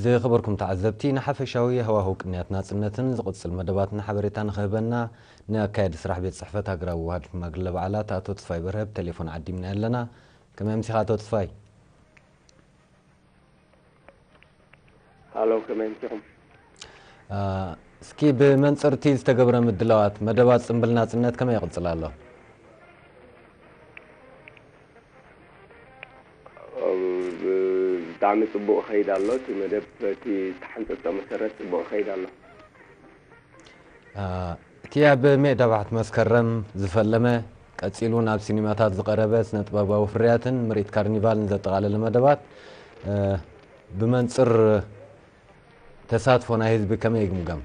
ዝኸበርኩም ተዓዘብቲ፣ ንሓፈሻዊ ሃዋህው ቅንያት ናጽነትን ዝቕጽል መደባትን ሓበሬታ ንኽህበና፣ ንኣካያዲ ስራሕ ቤት ጽሕፈት ሃገራዊ ውሃድ ሽማግለ በዓላት ኣቶ ተስፋይ በርሀ ብቴሌፎን ዓዲምና ኣለና። ከመይ ኣምሲኻ ኣቶ ተስፋይ? ሃሎ፣ ከመይ ኣምሲኹም? አ፣ እስኪ ብመንጽር እቲ ዝተገብረ ምድላዋት፣ መደባት ጽምብል ናጽነት ከመይ ይቕጽል ኣሎ? ብ-፣ ብጣዕሚ ጽቡቕ ይኸይድ ኣሎ። እቲ መደብ በቲ ዝተሓንጸጾ መሰረት ጽቡቕ ይኸይድ ኣሎ። አ፣ እቲ ኣብ ሜዳ ባሕቲ መስከረም ዝፈለመ፣ ቀጺሉ ናብ ሲኒማታት ዝቐረበ ስነ-ጥበባዊ ፍርያትን ምርኢት ካርኒቫልን ዘጠቓለለ መደባት፣ እ፣ ብመንጽር ተሳትፎ ናይ ህዝቢ ከመይ ይግምገም?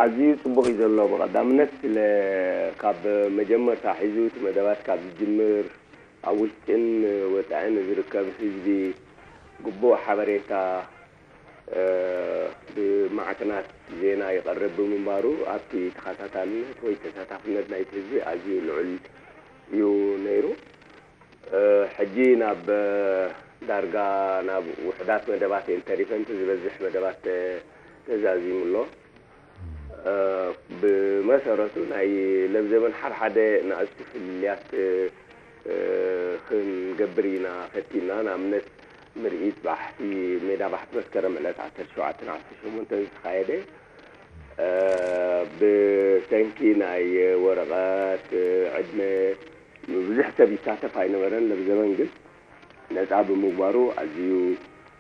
ኣዝዩ ጽቡቕ እዩ ዘሎ። ብቐዳምነት ስለ ካብ መጀመርታ ሒዙ እቲ መደባት ካብ ዝጅምር ኣብ ውሽጥን ወጻእን ዝርከብ ህዝቢ ግቡእ ሓበሬታ፣ እ፣ ብማዕከናት ዜና ይቐርብ ብምንባሩ ኣብቲ ተኸታታልነት ወይ ተሳታፍነት ናይቲ ህዝቢ ኣዝዩ ልዑል እዩ ነይሩ። እ፣ ሕጂ ናብ፣ እ፣ ዳርጋ ናብ ውሑዳት መደባት እየን ተሪፈን፣ እቲ ዝበዝሕ መደባት ተ-፣ ተዛዚሙ ኣሎ። እ፣ ብመሰረቱ ናይ ለብዘበን ሓድሓደ ንኣሽቱ ፍልልያት፣ እ፣ ክንገብር ኢና ፈቲና። ንኣብነት ምርኢት ባሕቲ፣ ሜዳ ባሕቲ መስከረም ዕለት ዓሰርተ ሸውዓተን ዓሰርተ ሸሞንተን ዝተኻየደ፣ እ፣ ብሰንኪ ናይ ወረቐት፣ እ፣ ዕድመ ብዙሕ ሰብ ይሳተፍ ኣይነበረን። ለብዘበን ግን ነጻ ብምግባሩ ኣዝዩ፣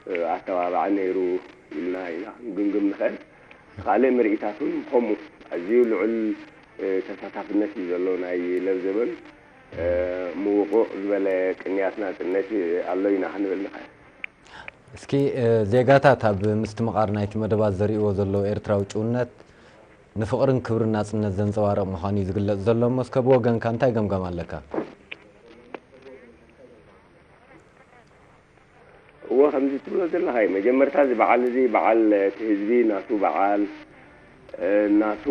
እ፣ ኣተባባዒ ነይሩ ኢልና ኢና ክንግምግም ንኽእል። ካልእ ምርኢታት እውን ከምኡ ኣዝዩ ልዑል፣ እ፣ ተሳታፍነት እዩ ዘሎ ናይ ለብዘበን። እ፣ ምውቑቕ ዝበለ ቅንያት ናጽነት ኣሎ ኢና ክንብል ንኽእል። እስኪ፣ እ፣ ዜጋታት ኣብ ምስትምቓር ናይቲ መደባት ዘርእይዎ ዘለዉ ኤርትራዊ ጭውነት ንፍቕርን ክብርን ናጽነት ዘንጸባርቕ ምዃኑ እዩ ዝግለጽ ዘሎ። እሞ እስከ ብወገንካ እንታይ ገምጋም ኣለካ? እወ፣ ከምዚ ትብሎ ዘለኻ እዩ። መጀመርታ እዚ በዓል እዚ በዓል እቲ ህዝቢ ናቱ በዓል፣ እ፣ ናቱ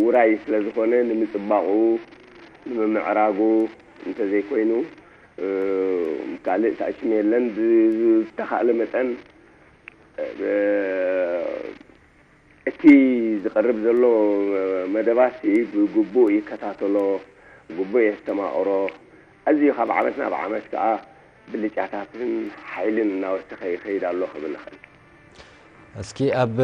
ውራይ ስለ ዝኾነ ንምጽባቑ፣ ንምምዕራጉ እንተዘይኮይኑ፣ እ፣ ካልእ ሳእሽም የለን። ብ-፣ ዝተኻእለ መጠን፣ እ፣ እቲ ዝቐርብ ዘሎ መደባትሲ ብግቡእ ይከታተሎ፣ ብግቡእ የስተማቕሮ። ኣዝዩ ካብ ዓመት ናብ ዓመት ከኣ ብልጫታትን ሓይልን እናወሰኸ ይኸይድ ኣሎ ክብል እኽእል። እስኪ ኣብ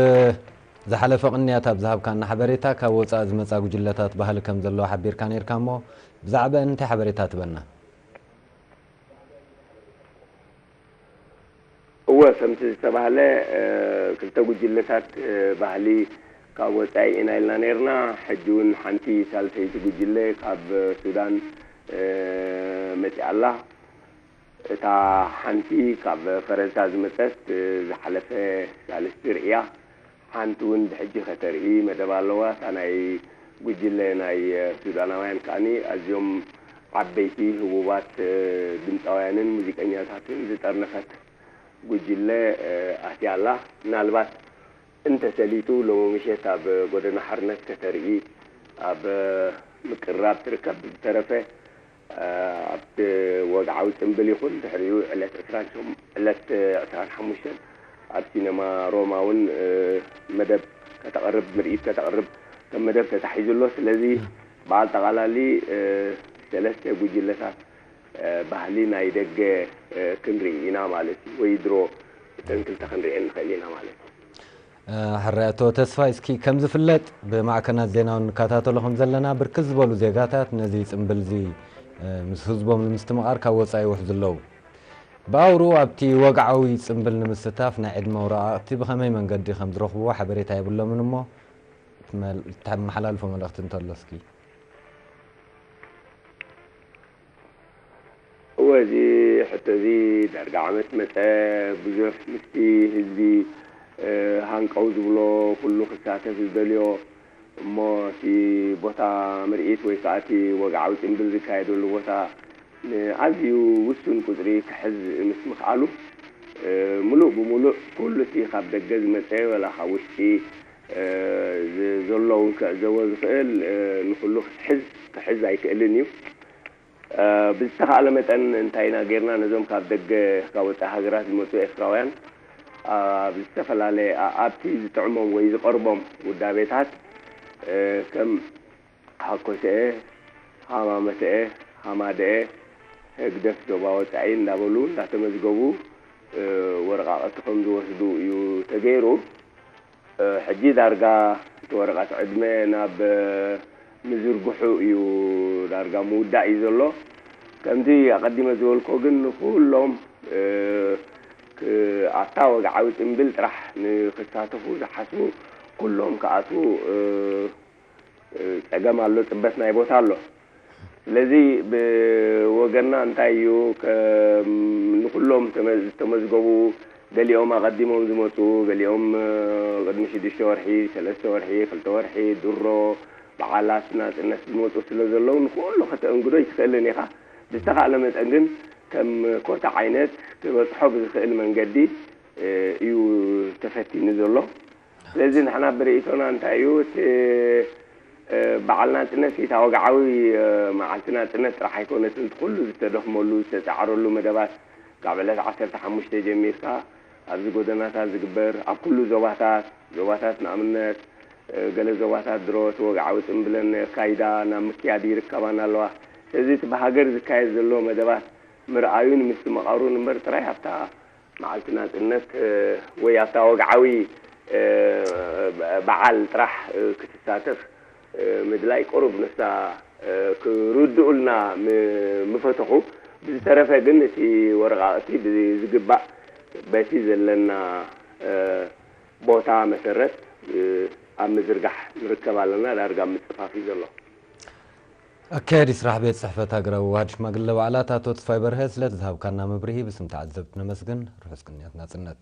ዝሓለፈ ቅንያት ኣብ ዝሃብካና ሓበሬታ ካብ ወጻኢ ዝመጻ ጉጅለታት ባህሊ ከም ዘለዋ ሓቢርካ ነይርካ እሞ ብዛዕባአን እንታይ ሓበሬታ ትበና? እወ፣ ከምቲ ዝተባህለ፣ እ፣ ክልተ ጉጅለታት፣ እ፣ ባህሊ ካብ ወጻኢ ኢና ኢልና ነይርና። ሕጂ እውን ሓንቲ ሳልሰይቲ ጉጅለ ካብ ሱዳን፣ እ፣ መጺኣ ኣላ። እታ ሓንቲ ካብ ፈረንሳ ዝመጸት፣ እ፣ ዝሓለፈ ሳልስቲ ርእያ። ሓንቲ እውን ብሕጂ ከተርኢ መደብ ኣለዋ። እታ ናይ ጉጅለ ናይ ሱዳናውያን ከኣኒ ኣዝዮም ዓበይቲ ህቡባት ድምፃውያንን ሙዚቀኛታትን ዝጠርነፈት ጉጅለ ኣትያ ኣላ። ምናልባት እንተሰሊጡ ሎሚ ምሸት ኣብ ጎደና ሓርነት ከተርኢ ኣብ ምቅርራብ ትርከብ። ብዝተረፈ ኣብቲ ወግዓዊ ጽምብል ይኹን ድሕሪኡ ዕለት ዕስራን ሸሞንተን ዕለት ዕስራን ሓሙሽተን ኣብ ሲነማ ሮማ እውን መደብ ከተቕርብ፣ ምርኢት ከተቕርብ ከም መደብ ተታሒዙ ኣሎ። ስለዚ ብኣጠቓላሊ ሰለስተ ጉጅለታት ባህሊ ናይ ደገ ክንርኢ ኢና ማለት እዩ። ወይ ድሮ እተን ክልተ ክንሪኤን ንኽእል ኢና ማለት እዩ። ሕራይ ኣቶ ተስፋይ፣ እስኪ ከም ዝፍለጥ ብማዕከናት ዜና እውን ንከታተሎ ከም ዘለና፣ ብርክት ዝበሉ ዜጋታት ነዚ ጽምብል እዚ ምስ ህዝቦም ንምስትምቓር ካብ ወጻኢ ይውሕዙ ኣለዉ። ብኣውርኡ ኣብቲ ወግዓዊ ጽምብል ንምስታፍ ናይ ዕድመ ወረቓቕቲ ብኸመይ መንገዲ ከም ዝረኽብዎ ሓበሬታ የብሎምን እሞ፣ እተመሓላልፎ መልእኽቲ እንተሎ እስኪ። እወ፣ እዚ ሕቶ እዚ ዳርጋ ዓመት መጸ። ብዙሕ ምስቲ ህዝቢ ሃንቀው ዝብሎ፣ ኩሉ ክሳተፍ ዝደልዮ፣ እሞ እቲ ቦታ ምርኢት ወይ ከዓ እቲ ወግዓዊ ጽምብል ዝካየደሉ ቦታ ንኣዝዩ ውሱን ቁጽሪ ክሕዝ ምስ ምኽኣሉ፣ ምሉእ ብምሉእ ኩሉ እቲ ካብ ደገ ዝመጸ ወላ ካብ ውሽጢ ዘሎ እውን ክዕዘቦ ዝኽእል ንኹሉ ክትሕዝ ክሕዝ ኣይክእልን እዩ። ብዝተኻእለ መጠን እንታይ ኢና ጌርና፣ ነዞም ካብ ደገ፣ ካብ ወጻኢ ሃገራት ዝመጹ ኤርትራውያን ኣብ ዝተፈላለየ፣ ኣብቲ ዝጥዕሞም ወይ ዝቐርቦም ውዳቤታት ከም ሃኮሰኤ፣ ሃማመተኤ፣ ሃማደኤ፣ ህግደፍ ዞባ ወጻኢ እንዳበሉ እንዳተመዝገቡ ወረቓቕቲ ከም ዝወስዱ እዩ ተገይሩ። ሕጂ ዳርጋ እቲ ወረቐት ዕድመ ናብ ምዝርግሑ እዩ፣ ዳርጋ ምውዳእ እዩ ዘሎ። ከምቲ ኣቐዲመ ዝበልኮ ግን ንኩሎም ኣብታ ወግዓዊ ጽምብል ጥራሕ ንክሳተፉ ዝሓስቡ ኩሎም ክኣትዉ ጸገም ኣሎ፣ ጽበት ናይ ቦታ ኣሎ። ስለዚ ብወገንና እንታይ እዩ፣ ከም ንኩሎም ዝተመዝገቡ፣ ገሊኦም ኣቐዲሞም ዝመፁ፣ ገሊኦም ቅድሚ ሽዱሽተ ወርሒ፣ ሰለስተ ወርሒ፣ ክልተ ወርሒ፣ ድሮ በዓላት ናፅነት ዝመፁ ስለ ዘለዉ ንኩሉ ከተእንግዶ ኣይትኽእልን ኢኻ። ብዝተኻእለ መጠን ግን ከም ኮታ ዓይነት ክበፅሖ ብዝኽእል መንገዲ እዩ ተፈቲኑ ዘሎ። ስለዚ ንሕና ብርእይቶና እንታይ እዩ፣ እቲ በዓል ናፅነት፣ እቲ ወግዓዊ መዓልቲ ናፅነት ጥራሕ ኣይኮነትን፣ እቲ ኩሉ ዝተደኽመሉ ዝተፃዕረሉ መደባት ካብ ዕለት ዓሰርተ ሓሙሽተ ጀሚርካ ኣብዚ ጎደናታት ዝግበር፣ ኣብ ኩሉ ዞባታት፣ ዞባታት ንኣብነት ገለ ዞባታት ድሮ እቲ ወግዓዊ ፅምብለን ኣካይዳ ናብ ምክያድ ይርከባን ኣለዋ። ስለዚ እቲ ብሃገር ዝካየድ ዘሎ መደባት ምርኣዩን ምስትምቓሩን እምበር ጥራይ ኣብታ መዓልቲ ናፅነት ወይ ኣብታ ወግዓዊ በዓል ጥራሕ ክትሳተፍ ምድላይ ቁሩብ ንሳ ክርድኡልና ምፈተኹ። ብዝተረፈ ግን እቲ ወረቓቕቲ ብዝግባእ በቲ ዘለና ቦታ መሰረት ኣብ ምዝርጋሕ ንርከብ ኣለና። ዳርጋ ኣብ ምፅፋፍ እዩ ዘሎ። ኣካያዲ ስራሕ ቤት ጽሕፈት ሃገራዊ ዋህድ ሽማግለ ባዕላት ኣቶ ተስፋይ በርሀ፣ ስለቲ ዝሃብካና መብርሂ ብስም ተዓዘብቲ ነመስግን። ርሑስ ቅንያት ናጽነት።